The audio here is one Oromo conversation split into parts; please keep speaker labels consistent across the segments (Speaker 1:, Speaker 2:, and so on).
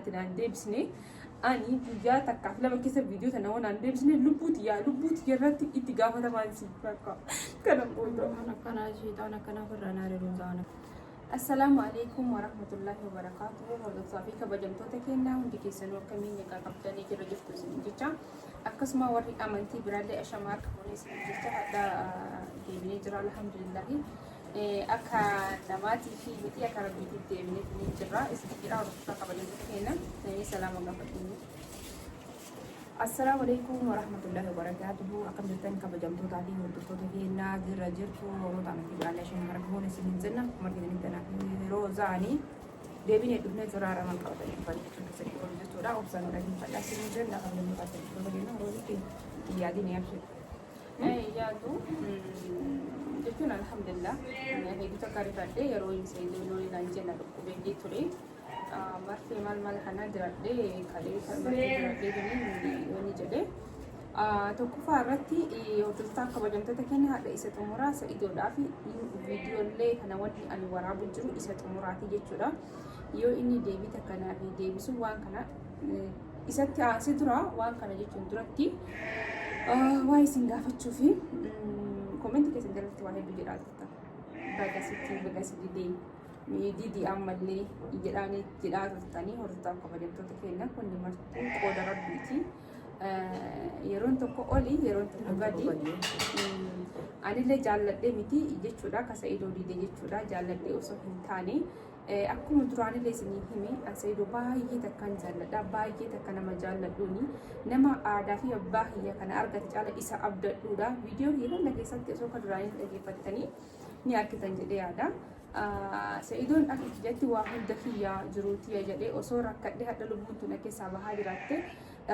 Speaker 1: Ati naan deebisne ani guyyaa takkaaf lama keessa viidiyoo tana waan naan deebisne lubbuu tiyyaa lubbuu tiyya irratti itti gaafatamaan si bakka kana booda.
Speaker 2: Waan akkanaa sheexaan akkanaa ofirraa naa riruun waan
Speaker 1: Assalaamu alaikum warahmatullahi wabarakatuh. Hordoftoota fi kabajamtoota keenyaa hundi keessanuu akkamiin nagaa qabdanii jira jirtu isin jecha. Akkasuma warri amantii biraallee ashamaa akka fuunee isin jecha hadha deebinee jira alhamdulillahi. Akka namaatii fi miti akka rabbiitiif deebinee ni jirra. Isin jira hordoftoota kabajamtoota keenya. Salaama gaafadhu.
Speaker 2: Assalaamu alaikum warahmatullahi wabarakatuhu. Akkam jirtan kabajamtootaa fi hordoftoota keenyaa jirra jirtu warroota amantii biraallee isheen harka fuune isin hin jenna. Akkuma argitanitti anaa fi Roozaanii deebinee dhufnee jira raman qabatanii dhufan jechuun keessanii oolu jechuudha. Obsaan nu dhaggeeffadhaa isin hin jenna kabajamtootaa fi hordoftoota keenya Roozitti hin yaadin yaabshe.
Speaker 1: Yaadu jechuun alhamdulillah hedduu takka rifadhee yeroo inni seedoo loonii naan jenna dhukkubee ture. Marfee maal maal kana diradhee kalee kan marfee diradhee tuni wanni jedhee. Tokkoffaa irratti hordoftoota kabajamtoota keenya haadha isa xumuraa sa'idoodhaa fi viidiyoolee kana wanni ani waraabu jiru isa xumuraati jechuudha. Yoo inni deebii takka naaf deebisu waan kana isatti aansee dura waan kana jechuun duratti waa isin gaafachuu fi koomenti keessan jalatti waa hedduu jedhaa turtan. Baga sitti baga si didee didi ammallee jedhaanii jedhaa turtanii hordoftoota kabajamtoota keenya kunni martuu qooda rabbiiti. Yeroon tokko oli yeroon tokko gadi. Anillee jaalladhee miti jechuudha ka Sa'idoo dide jechuudha jaalladhee osoo hin taane. Akkuma duraanillee isinii hime an Sa'idoo baay'ee takkaan jaalladha baay'ee takka nama jaalladhuuni nama aadaa fi abbaa kiyya kana argate caala isa abdadhuudha viidiyoo kiyya hunda keessatti osoo ka duraanii dhageeffattanii ni argitan jedhee yaada. Sa'idoon akka kiyyatti waa hunda kiyya jiruu tiyya jedhee osoo rakkadhe hadha lubbuun tun keessaa bahaa jiraatte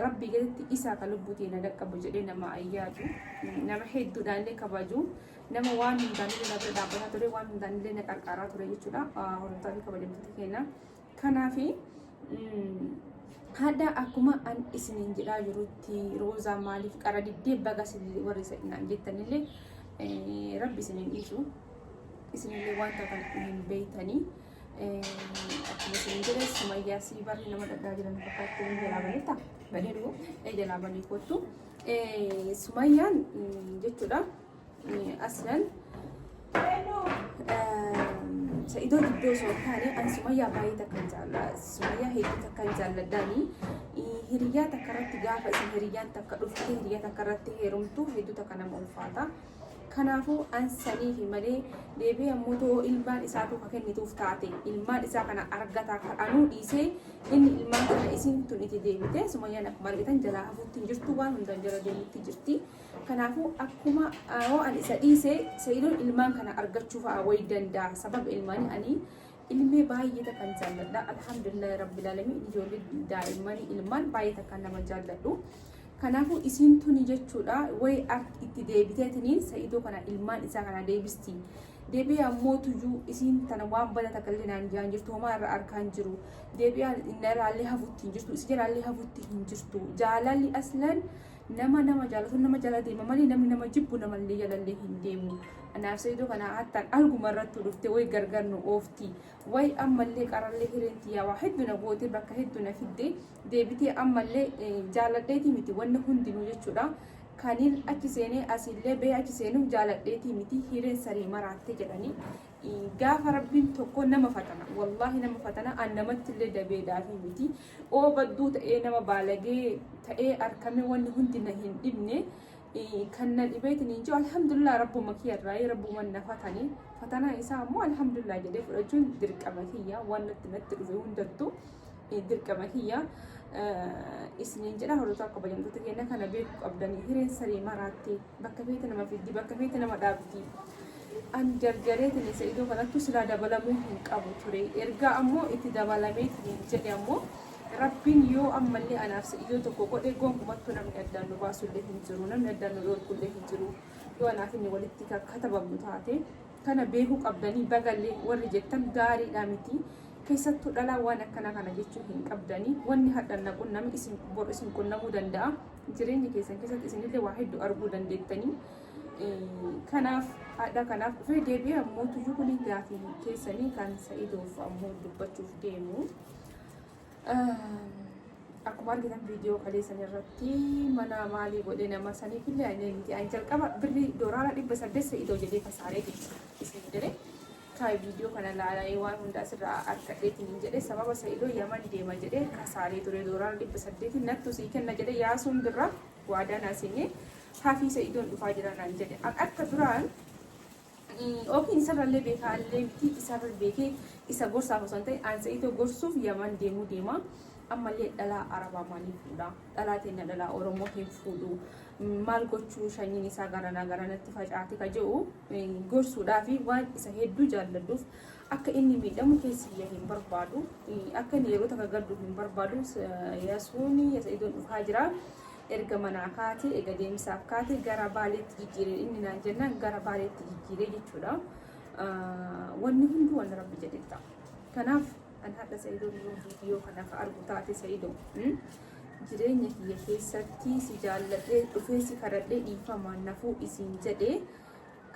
Speaker 1: rabbii gaditti isaa ka lubbuu tiyya na dhaqqabu jedhee nama ayyaadu nama hedduudhaan illee kabaju. Nama waan hundaan illee na bira dhaabbataa ture, waan hundaan illee na qarqaaraa ture jechuudha. Hordoftoota fi kabajamtoota keenya. Kanaafi hadha akkuma an isiniin jedhaa jirutti roozaa maaliif qara diddee baga warri naan jettanillee rabbi isiniin dhiisu. Isinillee waan taatan hin beeytanii. Akkuma isiniin jedhe sumayyaa sii barri nama dhadhaa jiran fakkaatti ni jalaa baneetta.
Speaker 2: Badee dhuguu.
Speaker 1: Jalaa banee kottu. Sumayyaan jechuudha. Aslan Sa'idoo jibbee osoo hin taane an Sumayyaa baay'ee takkan jaalladha. Sumayyaa hedduu takkan jaalladhaani. Hiriyaa takka irratti gaafa isin hiriyyaan takka dhuftee hiriyaa takka irratti heerumtu hedduu takka nama ulfaata. Kanaafuu an saniifi malee deebi'ee ammoo too ilmaan isaatu ka kennituuf taate ilmaan isaa kana argataa kan anuu dhiisee inni ilmaan kana isin tun itti deebite Sumayyaan akkuma argitan jalaa hafuutti hin jirtu waan hundaan jala deemutti jirti. Kanaafuu akkuma yoo an isa dhiise Sa'idoon ilmaan kana argachuu fa'a wayi danda'a. Sababa ilmaanii ani ilmee baay'ee takkan jaalladha. Alhamdulillahi rabbil alamin ijoollee daa'immanii ilmaan baay'ee takkan nama jaalladhu. Kanaafuu isiin tuni jechuudha wayi itti deebiteetiniin Sa'idoo kana ilmaan isaa kana deebisti. Deebi'ee ammoo tuyyuu isiin tana waan bada takka illee naan jaan jirtu homaa irra arkaan jiru. Deebi'ee inni irraallee hafutti hin jirtu isi jalaallee hafutti hin jirtu. Jaalalli aslan Nama nama jaalatu nama jala deema malee namni nama jibbu namallee jalallee hin deemu. Anaaf Saidoo kana hattaan alguma irrattuu dhufte way gargar nu oofti. Way ammallee qarallee hireen tiyyaa waa heddu na goote bakka heddu na fidde deebitee ammallee jaaladheetii miti wanni hundinuu jechuudha. Kanin achi seenee asiillee bahee achi seenuuf jaaladheetii miti hireen saree maraatte jedhanii. Gaafa rabbiin tokko nama fatana wallaahi nama fatana an namatti illee dabeedhaafi miti oo badduu ta'ee nama baalagee ta'ee arkamee wanni hundi na hin dhibne kan na dhibeetiin hin jiru alhamdulillah rabbuma kiyya irraa rabbuma na fatane fatanaa isaa ammoo alhamdulillah jedhee fudhachuun dirqama kiyya waan natti natti dhufe hundattuu dirqama kiyya isiniin jedha hordoftoota kabajamtoota keenya kana beekuu qabdanii hireen saree maraattee bakka feete nama fiddi bakka feete nama dhaabdi an jarjareetiin isa iddoo kanattu silaa dabalamuu hin qabu ture ergaa ammoo itti dabalameetiin jedhe ammoo rabbiin yoo ammallee anaaf Sa'idoo tokko godhe gonkumattuu namni addaan nu baasullee hin jiru namni addaan nu dhoorkullee hin jiru yoo anaaf inni walitti katabamnu taate kana beekuu qabdanii bagallee warri jettan gaariidha miti keessattuu dhalaa waan akkanaa kana jechuu hin qabdanii wanni hadhan na qunname isin bor isin qunnamuu danda'a jireenya keessan keessatti isinillee waa hedduu arguu dandeettanii Kanaaf haadha kanaaf dhufee deebi'ee ammoo tuyyuu kun gaafii keessanii kan Sa'idoof ammoo dubbachuuf deemu. Akkuma argitan viidiyoo kaleessan irratti mana maalii godhee nama saniif illee ani miti ani jalqaba birrii doolaara 800 Sa'idoo jedhee kasaaree isin jedhe kaa viidiyoo kana laalee waan hunda asirraa argadheetiin hin jedhe sababa Sa'idoo Yaman deema jedhee kasaaree ture doolaara 800 nattu sii kenna jedhe yaasuun birra waadaa naa seenee hafii Sa'idoon dhufaa jira naan jedhe akka duraan Yookiin isarrallee beekaa illee miti isarra beekee isa gorsaaf osoo hin ta'in an Sa'idoo gorsuuf Yaman deemuu deema. Ammallee dhalaa Arabaa maaliif fuudha? Dhalaa teenya dhalaa Oromoo hin fuudhu. Maal gochuu shanyiin isaa garanaa garanatti facaate ka jedhu gorsuudhaafi waan isa hedduu jaalladhuuf akka inni miidhamu keessi kiyya hin barbaadu. Akka inni yeroo takka gaddu hin barbaadu. Yasuuni Sa'idoon dhufaa jira. Erga manaa kaate ega deemsaaf kaate gara Baaleetti jijjiire inni naan jennaan gara Baaleetti jijjiire jechuudha. Wanni hunduu wanna Rabbi jedhe ta'a. Kanaaf an hadha Sa'idoon yoo viidiyoo kana ka argu taate Sa'idoo jireenya kiyya keessatti si jaalladhee dhufee si kadhadhee dhiifamaan na fuudhi siin jedhe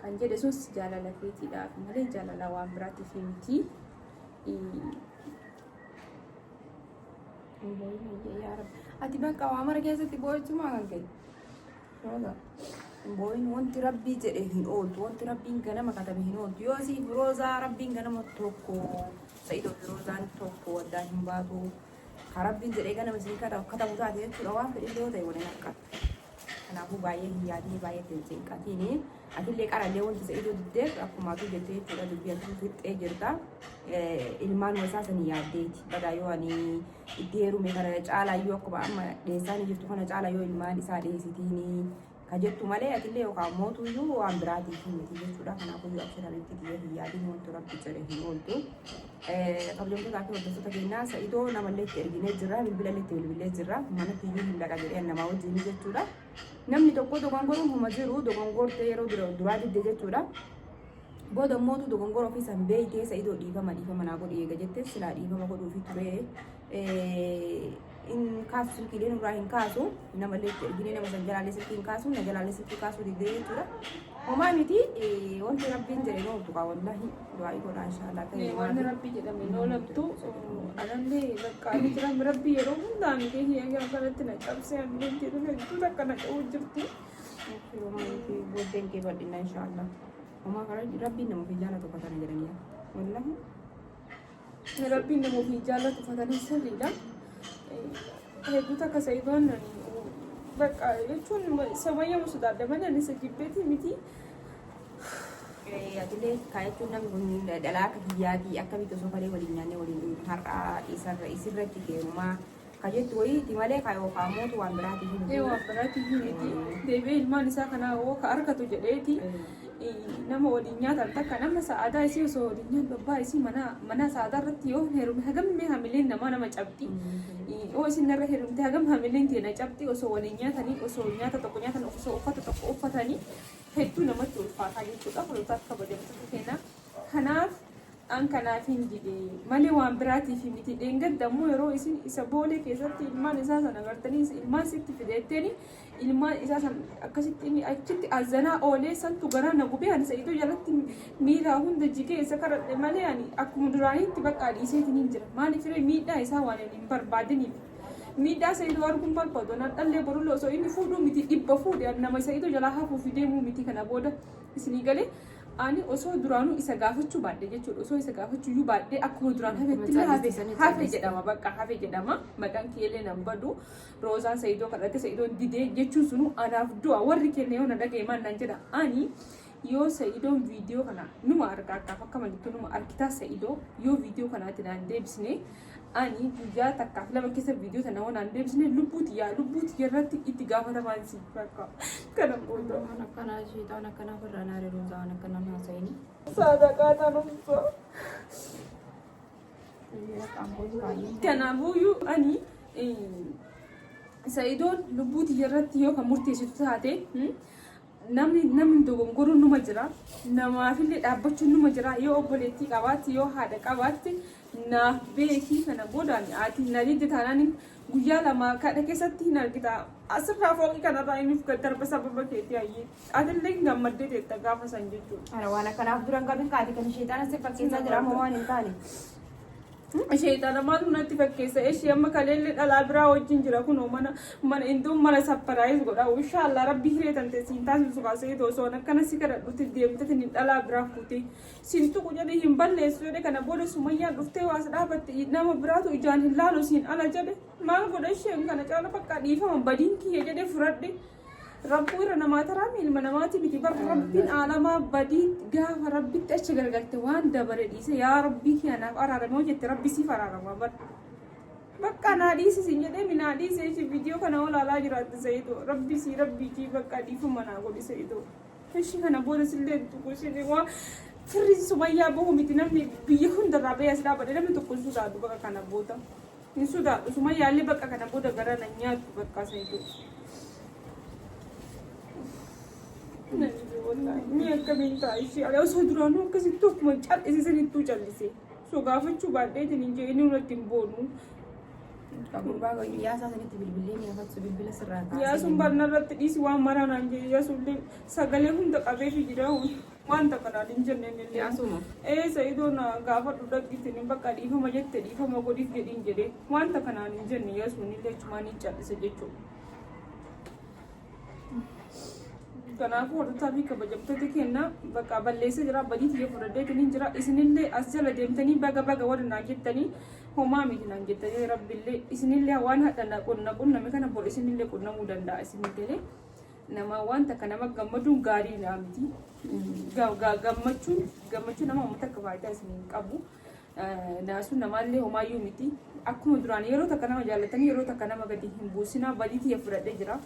Speaker 1: kan jedhe sun si jaalala keetiidhaaf malee jaalala waan biraatiif miti.
Speaker 2: Yaa Rabbi. Ati bakka waa mara keessatti boo'ichumaa kan ka'e. Rooza. Boo'in wanti Rabbii jedhe hin ooltu. Wanti Rabbiin ganama katabe hin ooltu. Yoo siif Roozaa Rabbiin ganama tokko Sa'idoo fi Roozaan tokko addaan hin baatu. Ka Rabbiin jedhee ganama isin katabu taate jechuudha waan fedhillee yoo ta'e waliin harka. Kanaafuu baay'ee hin yaadini baay'ee itti hin cinqatini. Atillee qarallee wanti Sa'idoo diddeef akkuma atuu jettee jechuudha dubbii atuu fixxee jirta. Ilmaan wasaa sanii yaaddeeti. Badaa yoo ani itti heerume kana caalaa yoo akkuma amma dheessaanii jirtu kana caalaa yoo ilmaan isaa dheessitiini ka jettu malee atillee yookaan mootuyyuu waan biraatiif miti jechuudha. Kanaafuu yoo abshira bitti kiyya hin yaadin wanti Rabbi jedhe hin ooltu. Kabajamtootaa fi hordoftoota keenyaa Sa'idoo namallee itti erginee jirra bilbilallee itti bilbilee jirra manatti iyyuu hin dhaqa jedhee namaa wajjin jechuudha. Namni tokko dogongoruun homa jiru dogongortee yeroo duraa didde jechuudha. Booda mootu dogongora ofii san beeytee Sa'idoo dhiifama dhiifama naa godhi eega jettee silaa dhiifama godhuufi ture. Hin kaasu silkiilee nurraa hin kaasu namallee itti erginee nama san jalaallee silkii hin kaasu na jalaallee silkii kaasuu didee jechuudha. Homaa miti wanti Rabbiin jedhe nu ooltu kaa wallahi du'aa'ii godhaa inshaallah ta'e
Speaker 1: Wanni Rabbi jedhame hin oolamtu anallee bakka ani jiran Rabbi yeroo hundaa ani keessa kanatti na cabsee ani jedhu hedduu takka na cabuu jirti.
Speaker 2: Homaa miti booddeen kee bal'inna inshaallah. Homaa karaa Rabbiin nama ofii jaalatu fatana jedhanii wallahi.
Speaker 1: Rabbiin nama ofii jaallatu fatana sirriidha. Hedduu takka Sa'idoon bakka jechuun samayyamu sodaadha malee ani isa jibbeeti miti.
Speaker 2: Atillee kaayachuun namni kun dhalaa akka kiyyaatii akkamitti osoo kalee waliin nyaannee waliin dhugnu har'aa isarra isirratti heerumaa ka jettu wayiiti malee ka yookaan mootu waan biraatiif hin
Speaker 1: Ee waan biraatiif miti. Deebi'ee ilmaan isaa kanaa hoo ka argatu jedheeti nama waliin nyaatan takka nama sa'aadaa isii osoo waliin nyaatu abbaa isii mana mana sa'aadaa irratti yoo hin heerumne hagam mee hamileen namaa nama cabxi. Yoo isin narra heerumte hagam hamileen tee na cabxi osoo waliin nyaatanii osoo nyaata tokko nyaatan osoo uffata tokko uffatanii hedduu namatti ulfaataa jechuudha. Hordoftoota kabajamtoota keenyaa. Kanaaf an kanaafin dide malee waan biraatiif miti. Dheengadda immoo yeroo isin isa boolee keessatti ilmaan isaa sana agartanii ilmaan sitti fide jetteeni ilmaan isaa san akkasitti inni achitti azanaa oolee santu garaa na gubee ani Sa'idoo jalatti miilaa hunda jigee isa kadhadhe malee ani akkuma duraaniitti bakka dhiiseetiin hin jira. Maaliif ree miidhaa isaa waan hin barbaadiniif. Miidhaa Sa'idoo arguun barbaadu. Anaan dhallee borullee osoo inni fuudhuu miti dhibba fuudhe ani nama Sa'idoo jalaa hafuuf deemuu miti kana booda isinii galee. Ani osoo duraanuu isa gaafachuu baadhe jechuudha. Osoo isa gaafachuu iyyuu baadhee akkuma duraan hafetti illee hafe hafe jedhama bakka hafe jedhama. Maqaan kiyyallee nan badu. Roozaan Sa'idoo kadhatte Sa'idoon didee jechuun sunuu anaaf du'a. Warri keenya yoo na dhagaye maal naan jedha. Ani yoo Sa'idoon viidiyoo kana numa arga akkaaf akka malittu numa argitaa Sa'idoo yoo viidiyoo kanaatti naan deebisne Ani guyyaa takkaaf lama keessa viidiyoo tana waan aan deebisne lubbuu tiyyaa lubbuu tiyya irratti itti gaafatamaan si bakka kana booda.
Speaker 2: Waan akkanaa sheexaan akkanaa ofirraa naa riruusaa waan akkanaa haasa'ini.
Speaker 1: Saadaqaa tanumsa. Kanaafuyyuu ani Sa'idoon lubbuu tiyya irratti yoo kan murteessitu taate Namni namni dogongoruun numa jira. Namaafillee dhaabbachuun numa jira. Yoo obboleettii qabaatte, yoo haadha qabaatte naaf beekii kana boodaan ati na didde taanaan guyyaa lama kana keessatti hin argita. Asirraa fooqii kanarraa inni gad darba sababa keetii hayyee. Atillee hin gammaddee teetta gaafa san jechuudha.
Speaker 2: Ana waan akkanaaf duran qabin kaati kan sheexaana si fakkeessaa jira amma waan hin taane.
Speaker 1: Sheexana maaltu natti fakkeessa? Ishee amma kaleellee dhalaa biraa wajjin jira kunoo mana mana intuun mana surprise godha. Inshaallah Rabbi hiree tante siin taasisu kaasee osoo akkana si kadhadhutti deemtetin dhalaa biraa fuute. Siin tuqu jedhe, hin balleessu jedhe. Kana booda Sumayyaan dhuftee waas dhaabatte, nama biraatu ijaan hin laalu siin ala jedhe. Maal godha isheen kana caala? Bakka dhiifama, badiin kiyya jedhe fudhadhe. Rabbuu irra namaa taraami, ilma namaati miti bar. Rabbiin aalamaa badii gaafa Rabbitti achi garagalte waan dabare dhiise, yaa Rabbii kiyya naaf araarame hoo jette, Rabbi siif araarama bar. Bakka naa dhiisi siin jedhee mi naa dhiise. Ishee viidiyoo kana olaalaa jiraatti. Sa'iidoo, Rabbi sii Rabbii bakka dhiifama naa godhi Sa'iidoo. Ishii kana booda sillee tuqu ishee waa firri Sumayyaa bahu miti, namni biyya hundarraa bahee as dhaabadhe namni tokko hin sodaadhu bakka kana booda. Hin sodaadhu, Sumayyaallee bakka kana booda gara na nyaattu bakka Sa'iidoo. Ni akkamiin ta'a ishee ala osoo duraanuu akkasitti akkuma cal'ise sanittuu callise. So gaafachuu baadheetiin hin jee inni irratti hin boonu.
Speaker 2: Gurbaa Yaasaa sanitti bilbilee mi'afatsu bilbila sirraa kaasee.
Speaker 1: Yaasuun barna irratti dhiisi waan maraa naan jee. Yaasuullee sagalee hunda qabeefi jira, waan takka naan hin jenne innillee.
Speaker 2: Yaasuma.
Speaker 1: Ee, Sa'iidoo na gaafadhu dhaqqitiin bakka dhiifama jette, dhiifama godhiif jedhiin jedhee waan takka naan hin jenne. Yaasuun illee achumaan hin callise jechuudha. Kanaafuu hordoftoota fi kabajamtoota keenya, bakka balleessee jira, badii tiyya fudhadheetiin hin jira. Isinillee as jala deemtanii baga baga warri naan jettanii homaa miti naan jettanii, Rabbillee isinillee waan hadha na qunname kana bor isinillee qunnamuu danda'a. Isinii galee nama waan takka nama gammaduun gaarii naa miti. Gammachuun gammachuu nama uummata akka faayidaa isin hin qabu. Naasuun namaallee homaayyuu miti. Akkuma duraan yeroo takka nama jaallatanii yeroo takka nama gadi hin buusinaa. Badii tiyya fudhadhee jira.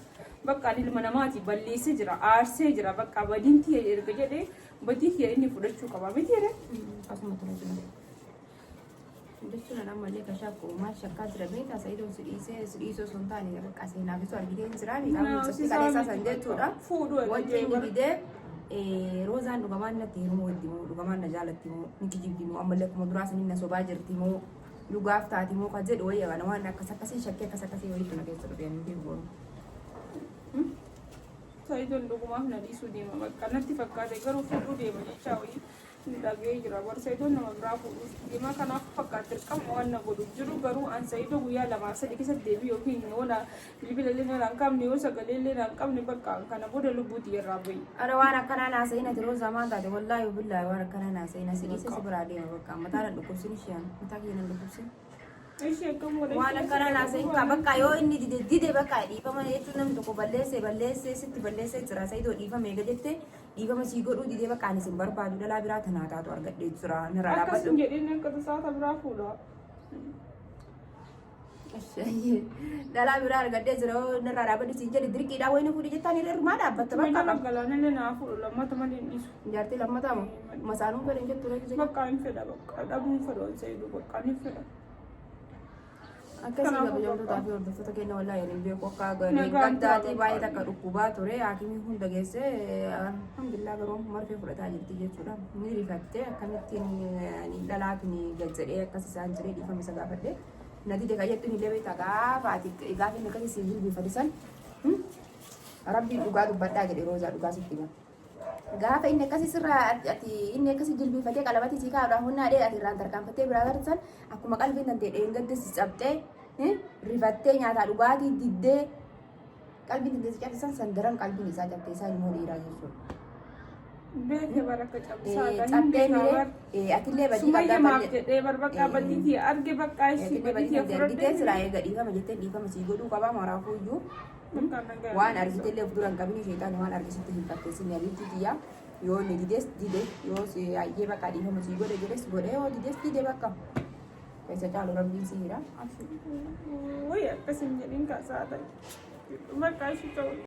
Speaker 1: Bakka ani ilma namaati, balleessee jira, aarsee jira. Bakka badiin tiyya erga jedhee badii kiyya inni fudhachuu qaba. Miti jedhee?
Speaker 2: Akkasuma ture jira. Jechuun ammallee ka shakku maal shakkaa jira beektaa? Sa'iidoon si dhiisee, si dhiisuu osoo hin taane bakka seenaaf isoo argitee hin jiraa beekaa mucatti kaleessaa san jechuudha.
Speaker 1: Fuudhuu
Speaker 2: Wanti inni fidee Roozaan dhugamaan natti heerumuu itti moo, dhugamaan na jaalatti moo, ni kijibdi moo, ammallee akkuma duraa saniin na sobaa jirti moo, dhugaaf taati moo kan jedhu wayya kana waan akkas akkasii shakkii akkas akkasii wayiitu na keessa dhufe hin beeku garuu.
Speaker 1: Sa'iidoon dhugumaaf na dhiisuu deema bakka natti fakkaate, garuu fuudhuu deema jechaa wayii dhaga'ee jira. Bar Sa'iidoon nama biraa fuudhuuf deema, kanaaf fakkaate dirqama waan na godhu jiru. Garuu an Sa'iidoo guyyaa 2 3 keessatti deebii yookiin yoo na bilbila illee na hin qabne, yoo sagalee illee na hin qabne, bakka an kana booda lubbuuti irraa bahi.
Speaker 2: Ara waan akkanaa naasa'in ati Roozaa, maal taate? Wallaahi billaahi waan akkanaa naasa'in, asi dhiise si biraa deema bakka mataa na dhukkubsin, isheen mataa kiyya na dhukkubsin.
Speaker 1: Ishee akkam godha?
Speaker 2: Waan akkanaa naasa'in kaa bakka yoo inni dide dide, bakka dhiifama jechuun namni tokko balleessee balleessee sitti balleessee jira. Sa'iidoo, dhiifama eega jette dhiifama sii godhuu didee, bakka ani sin barbaadu, dhalaa biraa tanaa taatu argadhee jira, nirraa
Speaker 1: Akkas
Speaker 2: dhaabbadhu.
Speaker 1: hin jedhin, akka tasaata biraa fuudha.
Speaker 2: Dhalaa biraa argadhee jira, nirraa dhaabbadhu siin jedhe, dirqiidhaa wayina fuudhi jettaan hir'umaa dhaabbatta bakka.
Speaker 1: Mana galaanillee naa fuudhu, lammata malee hin dhiisu.
Speaker 2: Jaartii lammataa moo masaanuun fedhan jettu reefu?
Speaker 1: Bakka hin fedha, bakka dhabuun fedha ol Sa'iidoo, bakka hin fedha.
Speaker 2: Akkasii
Speaker 1: Kanaafuu
Speaker 2: kabajamtootaa fi hordoftoota keenya, wallaahi ani hin beeku akka
Speaker 1: Nagaan
Speaker 2: gaddaatii
Speaker 1: tura.
Speaker 2: Baay'ee takka dhukkubaa ture, haakimii hunda geesse, alhamdulillah garuu marfee fudhataa jirti jechuudha. Ni rifatte, akkamittiin ani dhalaatuni gad jedhee akkas isaan jedhee dhiifama isa gaafadhe. Na dide kan jettu illee beektaa, gaafa ati gaafa inni akkasii si jilbiifate san Rabbiin dhugaa dubbadhaa jedhe. Roozaa, dhugaa sitti hima. Gaafa inni akkasii sirraa ati inni akkasii jilbiifatee qalabatii sii kaa'uudhaaf humnaa dhee ati irraan tarkaanfattee biraa barsan, akkuma qalbiin tantee dheengadde si cabxee rifattee nyaataa dhugaatii diddee qalbiin tantee si cabse san san daran qalbiin isaa cabtee isaa immoo dhiiraa jechuudha.
Speaker 1: Beeke bara akka cabsaadha. Hin
Speaker 2: Cabtee
Speaker 1: beekaa
Speaker 2: miree
Speaker 1: bar.
Speaker 2: atillee badii
Speaker 1: Sumayya
Speaker 2: qabdaa
Speaker 1: maaf jedhee bar bakka badii tiyya arge, bakka ishii
Speaker 2: atillee
Speaker 1: badii
Speaker 2: badii
Speaker 1: tiyya
Speaker 2: qabdee argitee
Speaker 1: fudhadhee.
Speaker 2: silaa eega dhiifama jettee dhiifama sii godhuu qabaa maraafuu iyyuu.
Speaker 1: Bakka nagaa
Speaker 2: Waan argitellee of dura hin qabini, sheexaan waan argisitti hin fakkeessin. Abiitti tiyya, yoo inni dides dide, yoo si ayyee bakka dhiifama sii godhe jedhes godhe, yoo dides dide, bakka keessa caalu Rabbiin si hira.
Speaker 1: Wayi akkas hin jedhin kaasaadha. Bakka ishii ta'u.